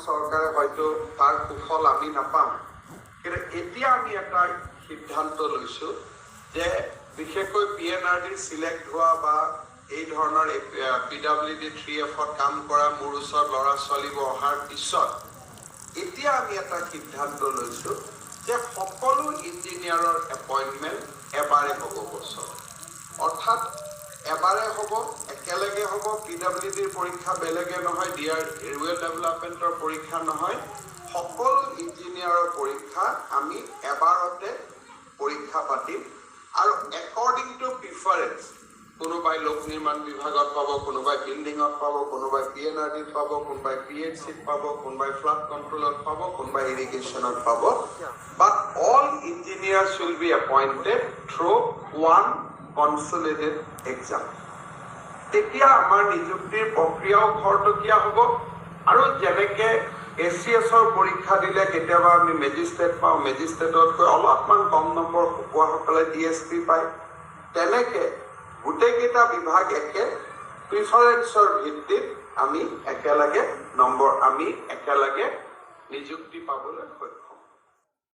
চৰকাৰে হয়তো তাৰ সুফল আমি নাপাম। কিন্তু এতিয়া আমি এটা সিদ্ধান্ত লৈছোঁ যে বিশেষকৈ পিএনআৰডি চিলেক্ট হোৱা বা এই ধৰণৰ পিডাব্লিউডি 3এফত কাম কৰা মোৰ ওচৰত ল'ৰা ছোৱালীবোৰ অহাৰ পিছত এতিয়া আমি এটা সিদ্ধান্ত লৈছোঁ যে সকলো ইঞ্জিনিয়াৰৰ এপইণ্টমেণ্ট এবাৰে হ'ব বছৰত। অৰ্থাৎ এবাৰে হ'ব, একেলগে হ'ব। পিডাব্লিউডিৰ পৰীক্ষা বেলেগে নহয়, ডি আৰ ৰুৰেল ডেভেলপমেণ্টৰ পৰীক্ষা নহয়। সকলো ইঞ্জিনিয়াৰৰ পৰীক্ষা আমি এবাৰতে পৰীক্ষা পাতিম আৰু একৰ্ডিং টু প্ৰিফাৰেঞ্চ কোনোবাই লোক নিৰ্মাণ বিভাগত পাব, কোনোবাই বিল্ডিঙত পাব, কোনোবাই পিএনআৰডিত পাব, কোনোবাই পিএইচচিত পাব, কোনোবাই ফ্লাড কণ্ট্ৰলত পাব, কোনোবাই ইৰিগেশ্যনত পাব, but all engineers will be appointed through one consolidated exam. তেতিয়া আমাৰ নিযুক্তিৰ প্ৰক্ৰিয়াও খৰতকীয়া হ'ব আৰু যেনেকে এচিএছৰ পৰীক্ষা দিলে কেতিয়াবা আমি মেজিষ্ট্ৰেট পাওঁ, মেজিষ্ট্ৰেটতকৈ অলপমান কম নম্বৰ পোৱাসকলে ডিএছপি পায়, তেনেকে গোটেইকেইটা বিভাগ একে প্ৰিফাৰেঞ্চৰ ভিত্তিত আমি একেলগে নম্বৰ, আমি একেলগে নিযুক্তি পাবলৈ সক্ষম।